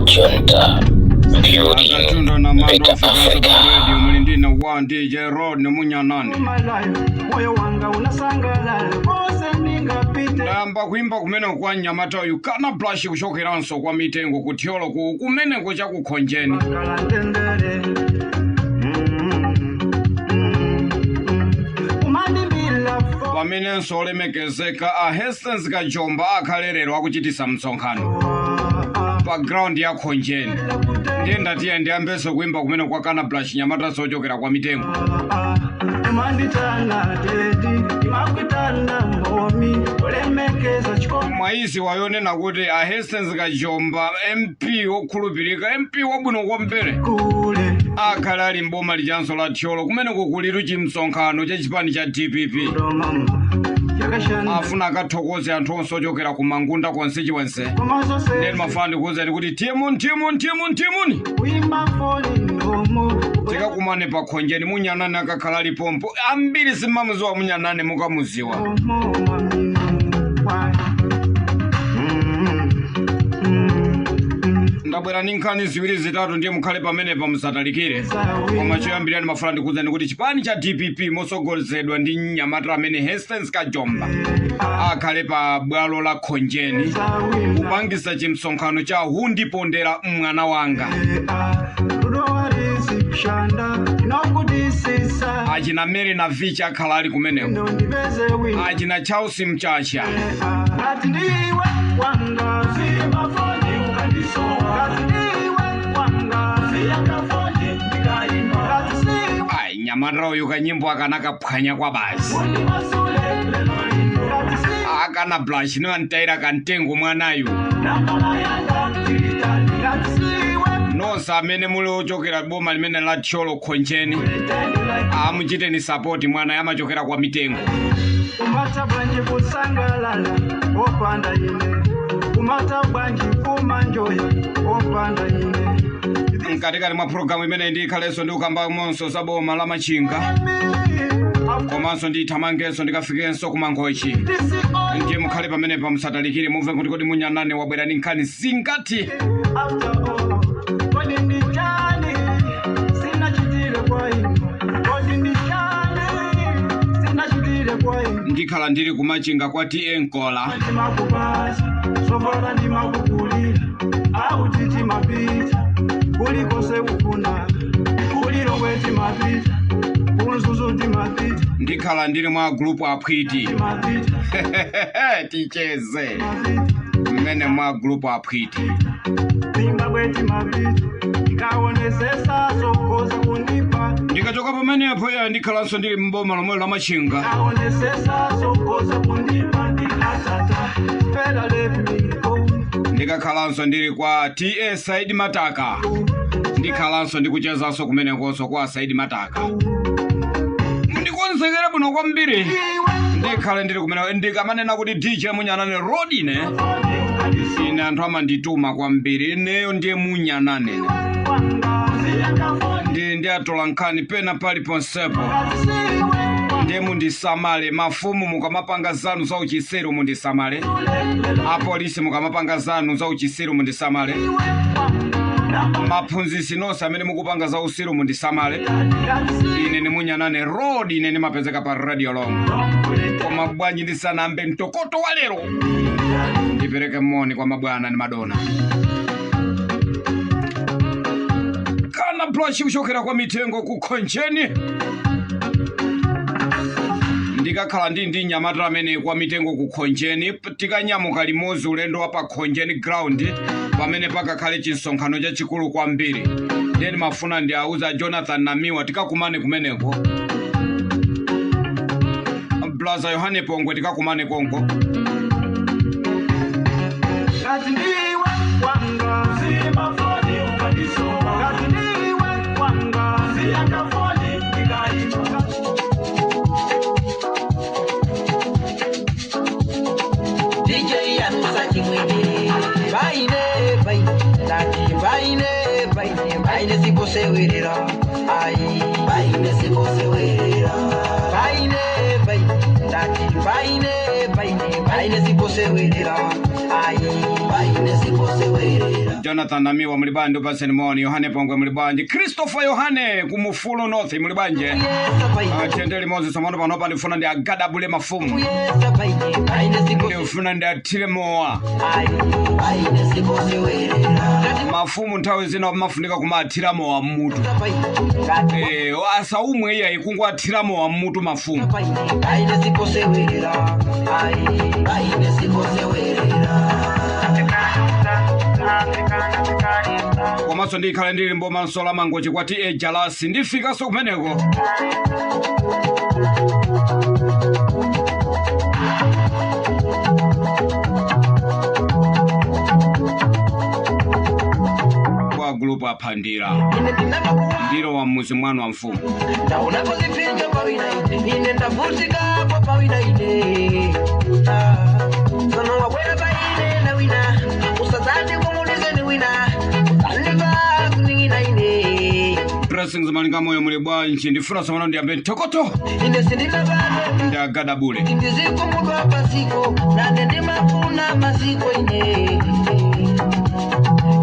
Junta, building Akatunda na mando better Africa Africa. Radio muli ndine 1 DJ Rod ne Munyanane. My life, moyo wanga unasangalala kose ndingapite. Ndayamba kuimba kumene kwa mnyamata uyu Kana Blush kuchokeranso kwa mitengo kuthyolo ku kumeneko chakukhonjeni. Kala ndendere. Umandimbila fo. Pamenenso olemekezeka a Hastings Kajomba akhalelero akuchitisa msonkhano pa ground ya Khonjeni. Ndiye ndatiye ndiyambenso kuimba kumene kwa Kana Blush nyamata sochokera kwa mitengo. Umanditana dedi, imakwitana momi, olemekeza chikondi. Mwaisi wayonena kuti a Hastings Kajomba MP wokhulupirika, MP wabwino kwambiri, Kule. akhala ali mboma lichanso la Thyolo kumeneko kulitu chimsonkhano cha chipani cha DPP. Do mama yakashanda. Afuna akathokoze anthu onse ochokera ku Mangunda constituency. Komaso Ndiye ndimafuna ndikuwuzeni kuti timuni timuni timuni timuni Uimba foni nomo. tikakumane pa Khonjeni. Munyanane akakhala alipompo ambiri simamuziwa Munyanane, mukamuziwa. Omo mamino why. Ndabwera ndi nkhani ziwiri zitatu, ndiye mukhale pamenepa musatalikire. Koma choyambirani mafuna ndikuwuzeni kuti chipani cha DPP mosogozedwa ndi mnyamata amene Hastings Kajomba akhale pa bwalo la Khonjeni kupangisa chimsonkhano cha hundipondera mwana wanga. Rudo warisi kushanda inokudisisa. Achina Mary na Vicha akhala ali kumeneko, Ndondibeze wina. achina Charles Mchacha. Ngati ndiwe wanga simafoni ukandisowa, ngati ndiwe wanga siyakafoni ndikaimba, ngati siwe. Ayi, nyamata uyu kanyimbo akanakaphwanya kwa basi. Undimasule lelo lino, ngati siwe. Akana Blush niwo antayira kantengo mwanayu. Nambala yanga tilitali, ngati siwe. Nonse amene muli ochokera boma limene la Thyolo Khonjeni, amuchiteni sapoti mwana amachokera kwa mitengo. Umata bwanji kusangalala opanda ine, umata bwanji kumanjoya opanda ine. Mkatikati mwa programu imeneyi ndikhalenso ndikukambamonso za boma la Machinga, komanso ndithamangenso ndikafikenso kumangochi. Ndiye mukhale pamenepa musatalikire, mumve kuti kodi Munyanane wabwera ndi nkhani zingati. After all, kodi ndichani sinachitire kwa inu, kodi ndichani sinachitire kwa inu. Ndikhala ndili kumachinga kwa TA Nkola. Ndimakupasa sovala, ndimakukulira auti timapita kulikose kufuna kulilongwe timapita kunzuzu timapita. Ndikhala ndili mwa gulupu aphwiti. Timapita. Ticheze Timapita. mmene mwa gulupu aphwiti. Zimbabwe timapita ikaonesesa sokoza kundipa. Ndikachoka pamenepo ya ndikhalanso ndili mboma lomwe la Machinga. Ikaonesesa sokoza kundipa ndiatata fela let me go. Ndikakhalanso ndili kwa TA Saidi Mataka, ndikhalanso ndikuchezanso kumenekonso kwa Saidi Mataka. Mundikonzekere bwino kwambiri, ndikhale ndili kumene. Ndikamanena kuti DJ Munyanane Rodine, ine anthu amandituma kwambiri. Ineyo ndiye Munyanane, ndi atola nkhani pena paliponsepo. Ndiye mundisamale mafumu, mukamapanga zanu za uchiseru mundisamale, apolisi mukamapanga zanu za uchiseru mundisamale, maphunzisi nonse amene mukupanga za usiru mundisamale. Ine ni Munyanane Road, ine ndimapezeka pa Radio Long. Koma bwanji ndisanambe mtokoto wa lero, ndipereke moni kwa mabwana ndi madona. Kana Blush kuchokera kwa mitengo ku Khonjeni. Ndikakhala ndi nyamata amene kwa mitengo ku Khonjeni, tikanyamuka limodzi ulendo wa pa Khonjeni ground pamene pakakhale chinsonkhano chachikulu kwambiri. Ndiye ndimafuna ndi auza Jonathan Namiwa tikakumane kumeneko, Blaza Yohane Pongwe tikakumane konko. Ngati ndiwe wanga simafoni ukandisowa, ngati ndiwe wanga siyakafoni ndikaimba. DJ yamusa chimwene baine baine ndati baine baine baine sikosewerera ai baine sikosewerera baine baine ndati baine baine. Paine siposewerera ayi, paine siposewerera. Jonathan Namiwa muli bwanji? Upaseni moni. Yohane Pongwe muli bwanji? Christopher Yohane kumufulo North muli bwanji? Kuyesa paine, Tiyende limodzi tsopano. Panopa ndifuna ndi agadabule mafumu. Kuyesa paine, paine sipose Ndifuna ndi athire mowa. Ayi, paine siposewerera. Mafumu nthawi zina mafunika kumathira mowa mmutu. Paine, ngati Asaumwe iyayi, kungoathira mowa mmutu mafumu. Paine, paine siposewerera ayi, paine siposewerera. Komanso ndikhale ndili mbomanso la Mangochi kwati e Jalasi, ndifikanso kumeneko. Kwa gulupu aphandira. Ine ndinapakuwa. Ndilo wa mmuzi mwanu wa mfumu. Ndaonapo zipinjo pawina ine, ine ndavutikapo pawina ine. Ah, sono wabwera paine na wina usazati kumulize ni wina usandiva kuning'ina ine. Blessings Malinga Moyo muli bwanji? Ndifuna tsopano ndiyambe mtokoto. Ine sindinabadwe Ndi agadabule. Ndizikumudwa pasiko nane ndimafuna maziko ine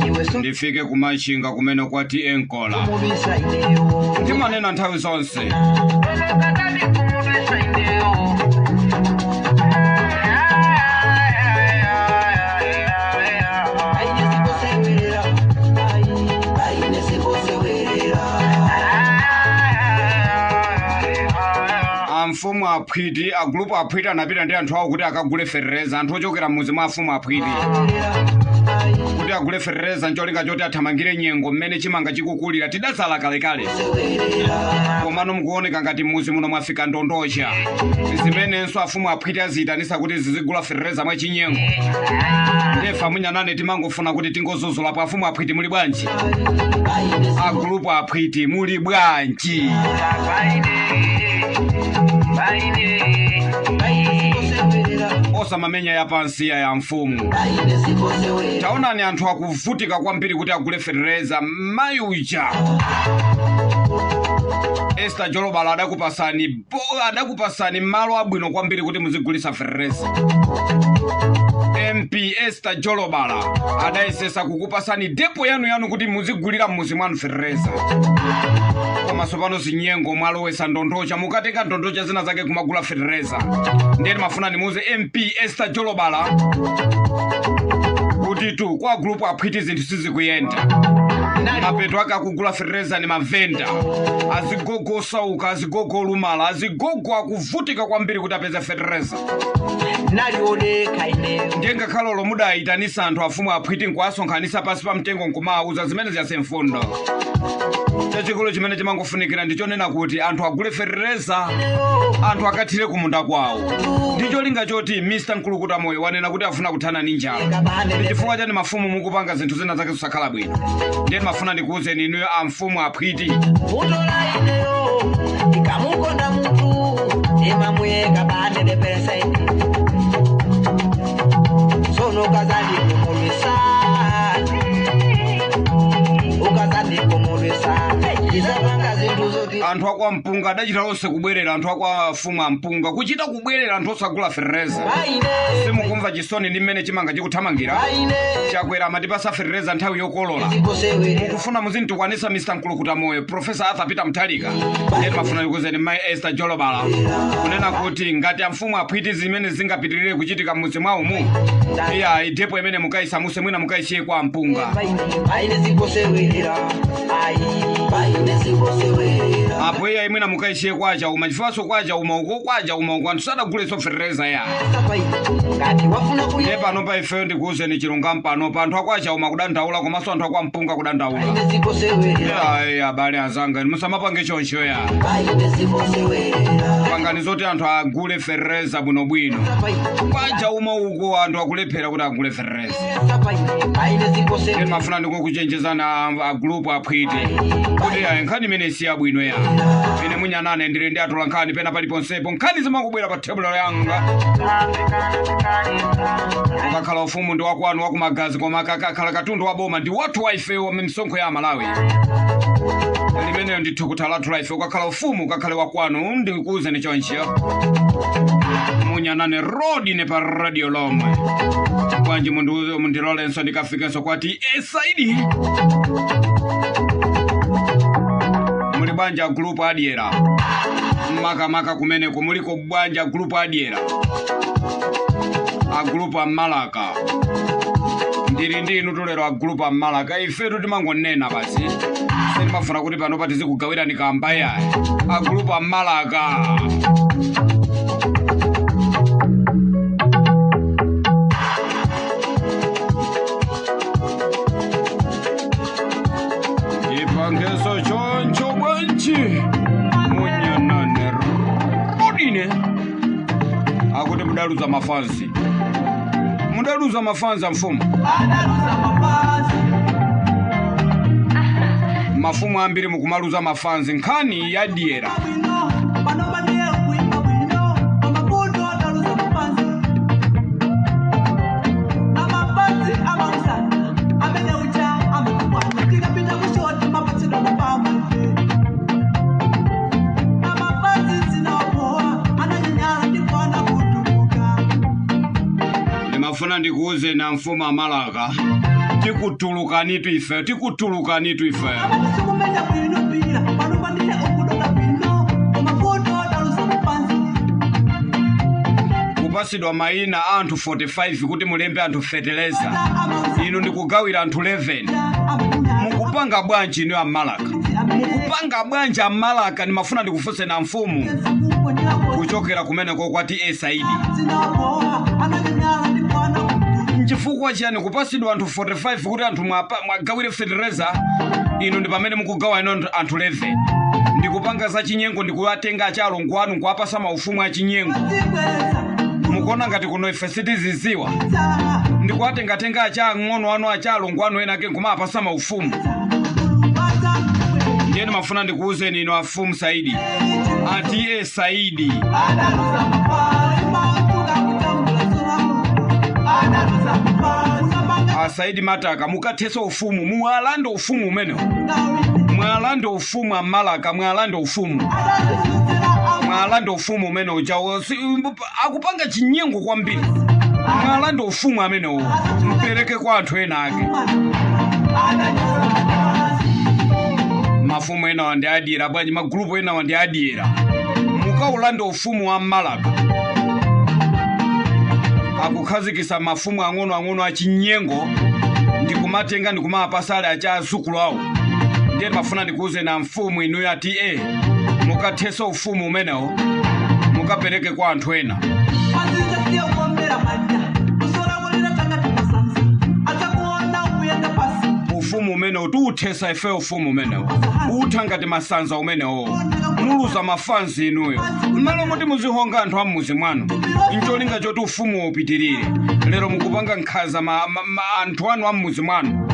iwe. Ndifike kumachinga kumene kwati enkola. Sumulisa ineyo. Ndimanena nthawi zonse. Kumulisa ineyo. Aine sikosewerera aine sikosewerera. Amfumu aphwiti, agulupu aphwiti anapita ndi anthu awo kuti akagule ferereza, anthu ochokera mmuzi mwa afumu aphwiti, kuti agule ferereza ncholinga choti athamangire nyengo mmene chimanga chikukulira. Tidazala kalekale, komano mukuoneka ngati mmuzi muno mwafika ndondocha zimenenso afumu aphwiti aziyitanisa kuti zizigula ferereza mwachinyengo. Ndefa munyanane timangofuna kuti tingozuzulapo. Afumu aphwiti muli bwanji? Agulupu aphwiti muli bwanji? Osamamenya yapansi ya mfumu. Taonani, anthu akuvutika kwambiri kuti agule ferereza. Mayi uja Esther Jolobala adakupasani adakupasani malo abwino kwambiri kuti muzigulisa ferereza. MP Esther Jolobala adayesesa kukupasani depo yanu yanu kuti muzigulira mmuzi mwanu ferereza, koma tsopano zinyengo, mwalowesa ndondocha, mukatenga ndondocha zina zake kumagula ferereza. Ndiye mafuna ndimuuze MP Esther Jolobala kuti tu kwa gulupu aphwiti zinthu sizikuyenda. Mapeto ake akugula ferereza ni mavenda, azigogo osauka, azigogo olumala, azigogo akuvutika kwambiri kuti apeze ferereza. Nalioneka ineyo. Ndiye ngakhale olo mudayitanisa anthu afumu aphwiti nkuwasonkhanisa pansi pa mtengo nkumawuza zimene ziyase mfundo, chachikulu chimene chimangofunikira ndichonena kuti anthu agule ferereza, anthu akathire kumunda kwawo, ndi cholinga choti Mr Mkulukuta Moyo wanena kuti afuna kuthana ndi njala. Ndi chifukwa chani mafumu mukupanga zinthu zina zake zosakhala bwino? Ndiye mafuna ndikuwuzeni inuyo amfumu aphwiti. Vutola ineyo ikamukonda mutu imamuyeka bandede peresenti sono ukazandikumulwisa, ukazandikumulwisa izapanga zinthu zoti. Anthu akwa Mpunga adachita lonse kubwerera, anthu akwa afumu ampunga kuchita kubwerera, anthu osagula ferereza. Paine. Simukumva chisoni ndi mmene chimanga chikuthamangira? Paine. Chakwera amatipasa ferereza nthawi yokolola. Zikosewera. Mukufuna muzintikwanisa Mr Mkulukuta Moyo, Profesa Arthur Peter Mutharika. Ndiye timafuna ndikuuzeni mayi Esther Jolobala kunena kuti ngati amfumu aphwiti zimene zingapitirire kuchitika m'mudzi mwawomu, iya, idepo imene mukayisamuse, mwina mukayisiye kwa Mpunga. Paine, paine zikosewera ayi, paine zikosewera. Apo iya, imwina mukayisiye kwa Chauma, chifukwanso kwa Chauma uko, kwa Chauma uko anthu sadagulenso ferereza ya. Paine ngati wafuna Ndiye kuye. pano pa ifeyo ndikuuzeni chilungamo, pano pa anthu akwa Chauma kudandaula, komanso anthu akwa Mpunga kudandaula. Paine zikosewera. Ayi, abale azanga, musamapange choncho ya. Paine zikosewera. Pangani zoti anthu agule ferereza bwinobwino. Paine. Kwa Chauma uko anthu akulephera kuti agule ferereza. Paine, paine zikosewera. Ine mafuna ndikukuchenjezana agulupu aphwiti kuti ayi, nkhani imene si yabwino ya. Ine munyanane ndili ndi atola nkhani pena paliponsepo, nkhani zimakubwera pa tebulo yanga. Ukakhala Ukakhala ufumu ndi wakwanu wakumagazi, koma akakhala katundu wa boma ndi wathu wa ife wa misonkho ya Malawi. Limeneyo ndi thukuta lathu la ife. Ukakhala ufumu ukakhale wakwanu, ndikuwuzeni choncho. Munyanane Road ne pa radio lomwe. Bwanji mundilolenso ndikafikenso kwati esaidi. Muli bwanja group adyera, makamaka kumeneko muliko bwanja group adyera, a group amalaka. Ndili ndi inu tulero a group amalaka. Ifetu timangonena basi, sitimafuna kuti pano patizikugawirani kamba yayi. A group amalaka. Ipangeso choncho bwanji munyanane rodine akuti mudaluza mafansi, mudaluza mafansi amfumu. Adaluza mafansi. Mafumu ambiri mukumaluza mafansi nkhani yadyera. Bwino pano bandiye kuimba bwino, amavuto adaluza mafansi, amafansi amausana amene ucha amatukwana, tikapita kushoti mapatsidwa mapama ife. Amafansi zinawapowa ananyanyala ndipo anakutukuka. Ndimafuna ndikuuze na mfumu amalaka, tikutulukanitu ife, tikutulukanitu ife. Amatisokumenya bwino pira pano bandiye ukudoda bwino, amavuto adaluza mafansi. Kupasidwa mayina anthu 45 kuti mulembe anthu feteleza, inu ndikugawira anthu 11. Mukupanga bwanji inu amalaka? Mukupanga bwanji amalaka? Ndimafuna ndikufunse na mfumu kuchokera kumeneko kwati esaidi, nchifukwa chiyani kupasidwa anthu 45 kuti anthu mwagawire feteleza, inu ndi pamene mukugawa ino anthu 11? Ndikupanga za chinyengo, ndikuwatenga achalongo anu nkuwapasa maufumu achinyengo. Mukuona ngati kuno ife sitiziziwa? Ndikuwatengatenga acha ang'ono anu, achalongo anu ena ake, nkumapasa maufumu. Ndiye ndimafuna ndikuwuzeni inu afumu Saidi, atiye Saidi, asaidi Mataka, mukathesa ufumu, muwalande ufumu umenewo, mwalande ufumu amalaka, mwalande ufumu, mwalande ufumu umene ujawo. Akupanga chinyengo kwambiri. Mwalande ufumu amenewo, mpereke kwa anthu ena ake. Mafumu enawa ndi adyera bwanji, magulupu enawa ndi adyera. Mukaulande ufumu wa Malaka. Akukhazikisa mafumu ang'onoang'ono achinyengo ndikumatenga ndikumapasa ali acha azukulu awo. Ndiye ndimafuna ndikuuze na mfumu inuyo ati mukathesa ufumu umenewo, mukapereke kwa anthu ena. Ufumu umenewo tiuthesa ife, ufumu umenewo utha ngati masanza umenewo. Muluza mafanzi inuyo, mmalo moti muzihonga anthu ammuzi mwanu ncholinga choti ufumu upitirire, lero mukupanga nkhaza anthu anu ammuzi mwanu.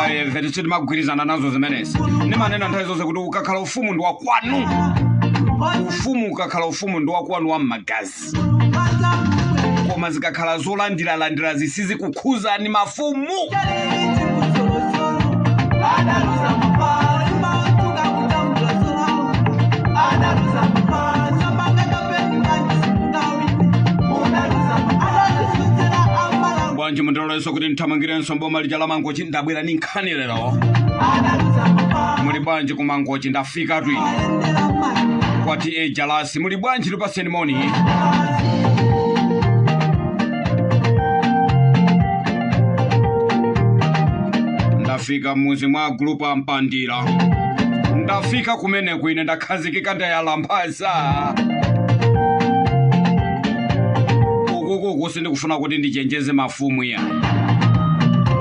Ayi, mvete sitimagwirizana nazo zimenezi. Ndimanena nthawi zonse kuti ukakhala ufumu ndi wakwanu, ufumu ukakhala ufumu ndi wakwanu wa mmagazi, koma zikakhala zolandiralandira zisizikukhuzani mafumu. Bwanji mundilolenso kuti nthamangirenso mboma lija la Mangochi. Ndabwera ni nkhani lero. Muli bwanji ku Mangochi? Ndafika twini kwati e Jalasi. Muli bwanji? Tupaseni moni. Ndafika mmuzi mwa gulupu ampandira, ndafika kumeneko ine ndakhazikika, ndayalamphaza ukukuku. Sindikufuna kuti ndichenjeze mafumu ya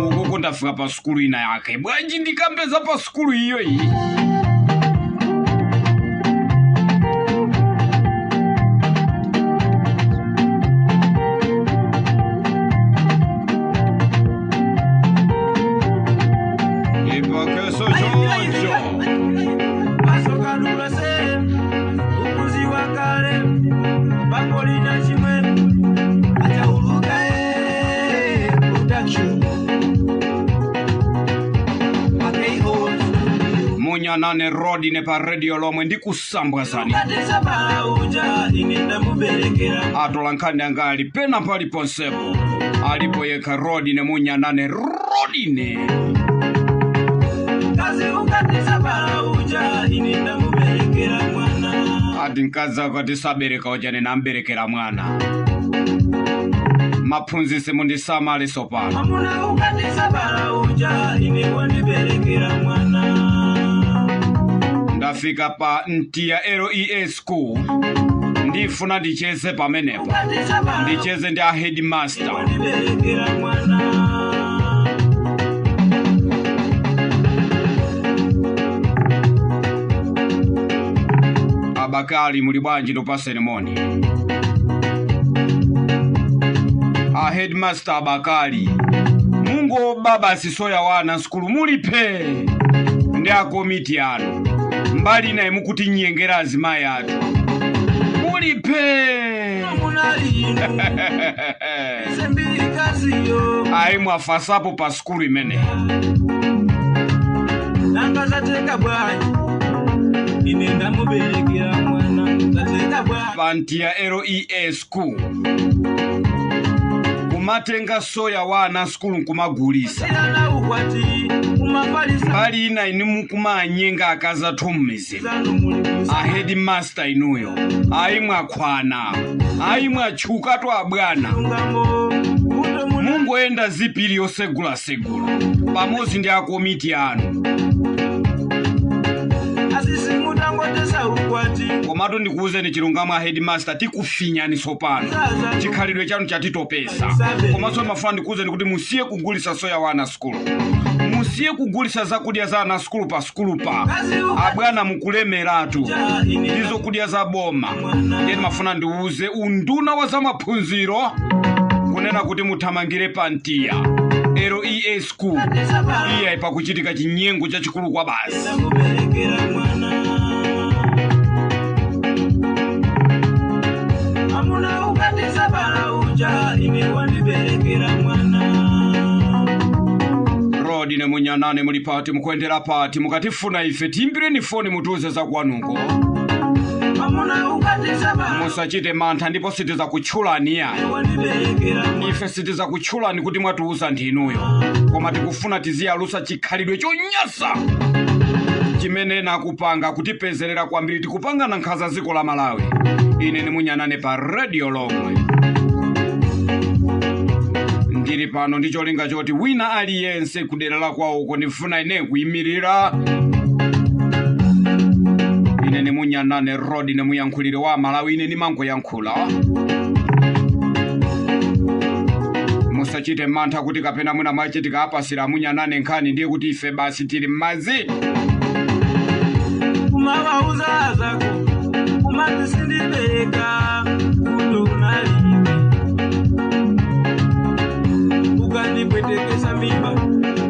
ukuku. Ndafika pa sukulu ina yake. Bwanji ndikambeza pa sukulu iyo iyi? Ipakeso choncho. Asokalulase umuzi wa kale bangolina chimwe achauluka. Munyanane Road ne pa radio lomwe ndikusambwazani. Ukatisabala uja ine ndamuberekera. Atola nkhani anga ali pena paliponsepo, alipo yekha Rodine Munyanane Rodine. Kazi ukatisabala uja ine ndamuberekera mwana. Ati mkazi akati sabereka uja ninamberekera mwana. Maphunzitsi mundisamale sopano. Amuna ukatisabala uja ine wandiberekera mwana. Ndafika pa Ntiya LEA School, ndifuna ndicheze pamenepo, Ukatisabala ndicheze ndi a headmaster. wandiberekera mwana. Abakali muli bwanji? Tupaseni moni. A headmaster Abakali, mungo baba sisoya wana skulu mulipe ndi akomiti anu, mbali naye mukuti nyengera azimayi athu mulipe. Amuna lino sembirikaziyo. Ayi, mwafasapo pa skulu imene. Nanga zateka bwanji ine ndamuberekera mwana, zateka bwanji. Pa Ntiya LEA School kumatenga soya wana skulu nkumagulisa. Siyana ukwati umafalisa. Mbali ina inu mukumanyenga akazi athu mmizimu. Zanu muli kusa. A headmaster inuyo, ayi mwakhwana, ayi mwatchukatu abwana. Ungamo kuto muna. Mungoyenda zipiri yosegulasegula pamodzi ndi akomiti anu. Asisi mutangotesa ukwati. Komatu ndikuwuzeni chilungamo, a headmaster, tikufinyani tsopano. Chikhalidwe chanu chatitopesa. Komanso ndimafuna ndikuwuzeni kuti musiye kugulisa soya wa ana sukulu, musiye kugulisa zakudya za ana sukulu pa sukulu pa. Abwana, mukulemeratu ndizo kudya za boma. Ndiye ndimafuna ndiuze unduna wa zamaphunziro kunena kuti muthamangire pa Ntiya LEA School. Iye pakuchitika chinyengo chachikulu kwa basi. Ndamuberekera mwana. Amuna ukatisabala uja ine wandiberekera mwana. Rodine Munyanane, muli pati? Mukuendera pati? Mukatifuna ife tiyimbireni foni, mutiuze za kwanuko. Amuna ukatisabala Musachite mantha, ndipo sitizakutchulani yayi. wandiberekera mwana. Ife sitizakutchulani kuti mwatiuza ndinuyo, koma tikufuna tiziyalusa chikhalidwe chonyasa chimene nakupanga kutipezerera kwambiri, tikupangana nkhanza dziko la Malawi. Ine ni Munyanane pa radio lomwe ndili pano ndi cholinga choti wina aliyense kudera la kwawoko ndifuna ine kuyimirira. Ine ni Munyanane Road, ne muyankhulire wa Malawi. Ine nimangoyankhula, musachite mantha kuti kapena mwina mwachitika apasira Munyanane nkhani ndiye kuti ife basi tili m'madzi. Kumavauza zako kumati sindibereka kuto unaliwe ukandipwetekesa mimba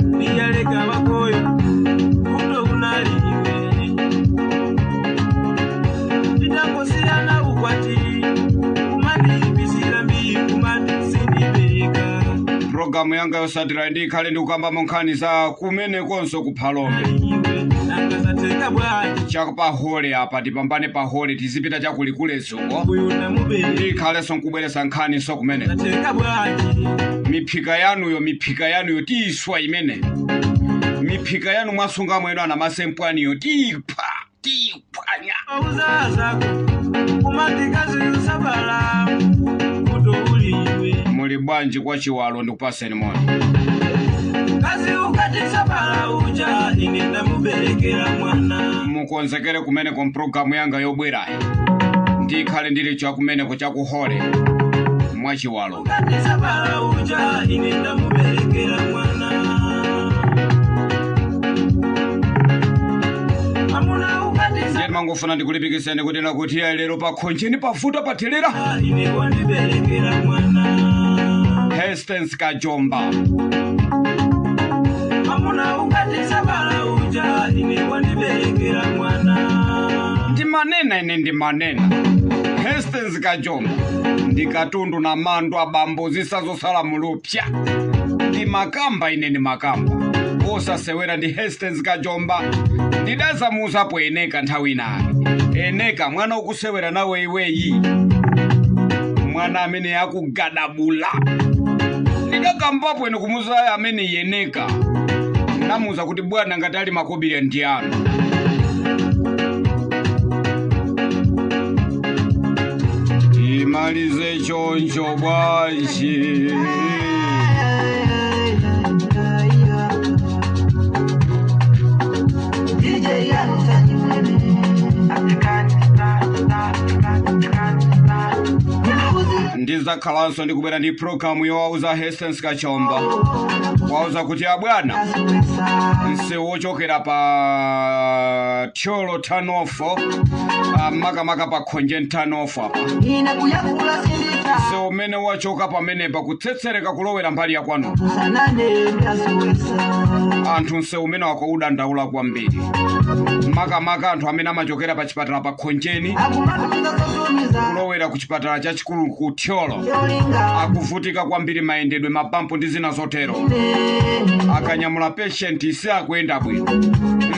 ndiyaleka vakoyo kuto unaliwe titangosiyana ukwati kumandiipisira mbii kumati sindibereka. Programu yanga yosatira ndikhale ndikukambamo nkhani za kumenekonso kuphalombe. Iwe nanga bwanji? Chapahole apa tipambane pahole, tizipita chakulikulezoko. Uyu ndamubere. Ndikhalenso nkubweresa nkhaniso kumene. Zateka bwanji? Miphika yanuyo, miphika yanuyo tiyiswa imene, miphika yanu mwasunga mwenu ana masempwaniyo tiyipha, tiyiphwanya. Auza zako kumatikazi usabala kuto uliwe. Muli bwanji kwa Chiwalo? Ndikupaseni moni. Kazi ukatisabala uja ine ndamuberekera mwana. Mukonzekere kumeneko, mpulogalamu yanga yobwerayi ndikhale ndili chakumeneko chakuhole mwachiwalo. Ukatisabala uja ine ndamuberekera mwana. Amuna ukatisa Ndiye mangofuna ndikulipikiseni kuti nakuti iya lero pakhonjeni pafuta pathelera. Ine wandiberekera mwana. Hastings Kajomba. Amuna ukatisabala uja ine wandiberekera mwana. Ndimanena ine, ndimanena Hastings Kajomba ndi katundu na mandu abambo zisazosala mulupya. Ndi makamba, ine ndi makamba. Osasewera ndi Hastings Kajomba. Ndidazamuuzapo Eneka nthawi inayi, Eneka mwana ukusewera nawe iweyi, mwana amene akugadabula. Ndidakambapo ine kumuza amene Yeneka, ndamuuza kuti bwana, ngati ali makobiri ndi anu. Imalize choncho bwanji. Ndizakhalanso ndikubwera ndi programu yowauza Hastings Kachomba, wauza kuti abwana, msewu wochokera pa Thyolo Tanofo, makamaka pa Khonje Tanofo apa, Ine kuyakula sindita. msewu umene wachoka pamenepa kutsetsereka kulowera mbali ya kwanu, Usanane ndasowesa. anthu msewu umene wakuudandaula kwambiri, makamaka anthu amene amachokera pa chipatala pa Khonjeni Akumatumiza sotumiza. kulowera ku chipatala chachikulu ku Thyolo, Cholinga. akuvutika kwambiri mayendedwe, mapampu ndi zina zotero. Ine. Akanyamula patient si akuyenda bwino.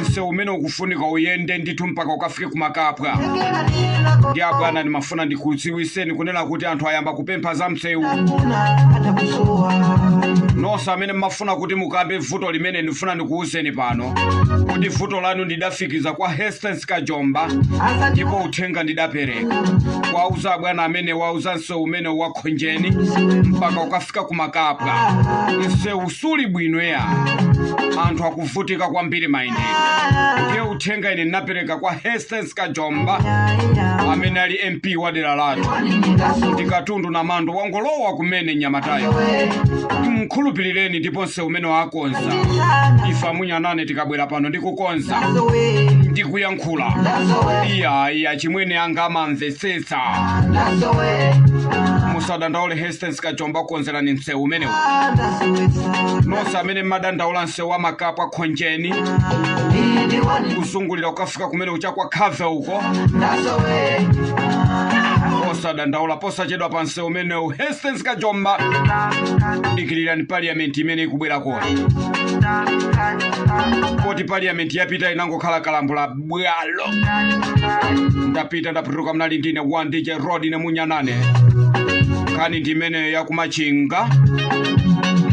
Msewu umene ukufunika uyende ndithu mpaka ukafike kumakapwa. Tekela nina. Ndi abwana, ndimafuna ndikudziwiseni kunena kuti anthu ayamba kupempha za msewu. Hakuna atakusowa. Nonse amene mmafuna kuti mukambe vuto limene, ndifuna ndikuwuzeni pano kuti vuto lanu ndidafikiza kwa Hastings Kajomba, Asante. ndipo uthenga ndidapereka wauza abwana amene wauza msewu umene wakhonjeni mpaka ukafika kumakapwa, msewu suli bwino ya, anthu akuvutika kwambiri mayendedwe. Ndiye uthenga ine ndinapereka kwa Hastings Kajomba amene ali MP wa dera lathu, ndi katundu na mando wangolowa kumene nyamatayo, mkhulupirireni, ndipo msewu umene wakonza. Ife amunyanane tikabwera pano ndikukonza ndikuyankhula, iya iya, chimwene anga amamvetsetsa. Musadandaule, Hastings Kajomba konzerani msewu umenewu. Nonse amene mmadandaula msewu wa Makapwa Khonjeni kuzungulira ukafika kumene uchakwa khave uko, osadandaula, posachedwa pa msewu umenewu Hastings Kajomba. Dikirirani parliament imene ikubwerako, poti parliament yapita inangokhala kalambula bwalo. Ndapita, ndapituka. Mnali ndine 1 DJ Rod ine munyanane. Nkhani ndi imeneyo yakumachinga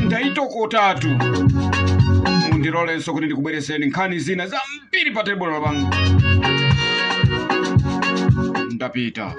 ndaitokotatu. Mundilolenso kuti ndikubwereseni nkhani zina zambiri pa tebulo panga. Ndapita.